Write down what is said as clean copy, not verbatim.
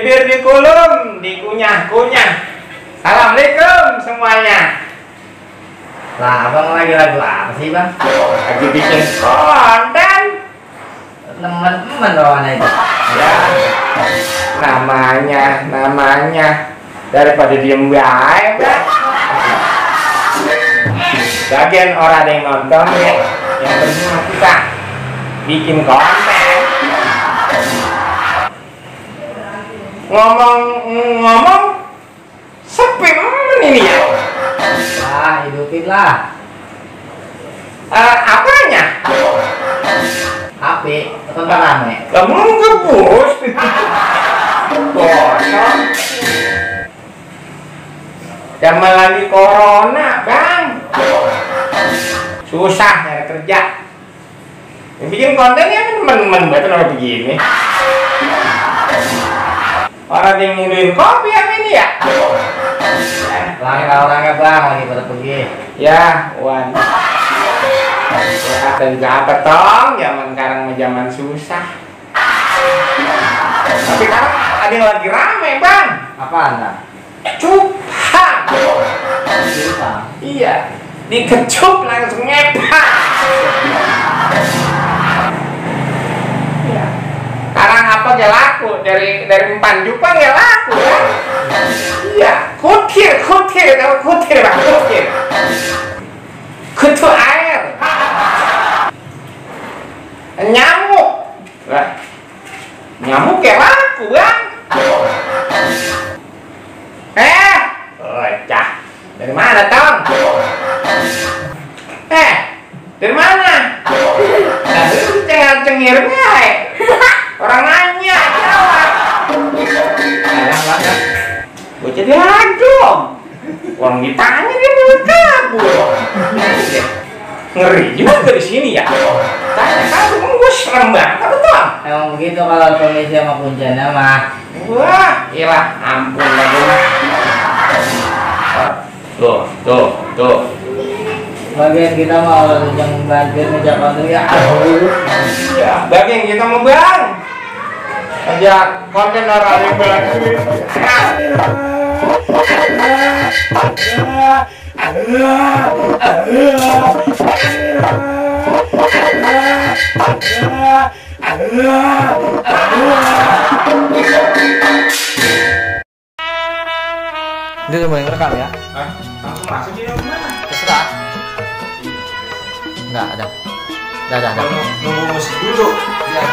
bibir dikulum, dikunyah-kunyah. Assalamualaikum semuanya. Lah, abang lagi lagu apa sih, Bang? Lagi bikin konten. Temen-temen doang itu. Ya, namanya daripada diem baik, Bang. Bagian orang ada yang nonton ya, yang penting kita bikin konten. Ngomong sepi ini ya. Ah, hidupin lah. Apanya? HP, tonton rame. Kamu ngebus. Kosong. Zaman lagi corona, Bang. Susah nyari kerja. Yang bikin kontennya temen-temen betul orang begini. Orang yang ngiduin kopi apa ini ya? Langkah orangnya, Bang, lagi pada pergi. Ya, Wan. Ya, dan apa tong? Zaman sekarang zaman susah. Tapi sekarang ada yang lagi rame, Bang. Apaan, Bang? Cupang. Cupang? Iya, dikecup langsung ngepang. Iya. Sekarang apa gak laku? Dari empan cupang gak laku, kan? Iya, kutir, tahu kutir, Bang, kutir. Kutu air. Nyamuk. Nyamuk gak laku, Bang. Cah. Dari mana, Tom? Dari mana? Nah, lu cengir baik. Orang nanya, jawab. Alah, banget. Gue jadi adem. Orang ditanya dia mau kabur. Ngeri juga di sini ya. Tanya kabur, gue serem banget, apa Tom? Emang begitu kalau komisi sama kuncinya mah. Wah, iyalah, ampun lah gue. Tuh. Bagian kita mau yang banjir ngejak konten ya. Iya, bagian kita mau Bang. Ngejak konten orang yang berlaku. Ini udah mulai ngerekam ya? Langsung masuk sini mana? Terserah. Enggak ada. Udah. Nunggu musik dulu. Iya,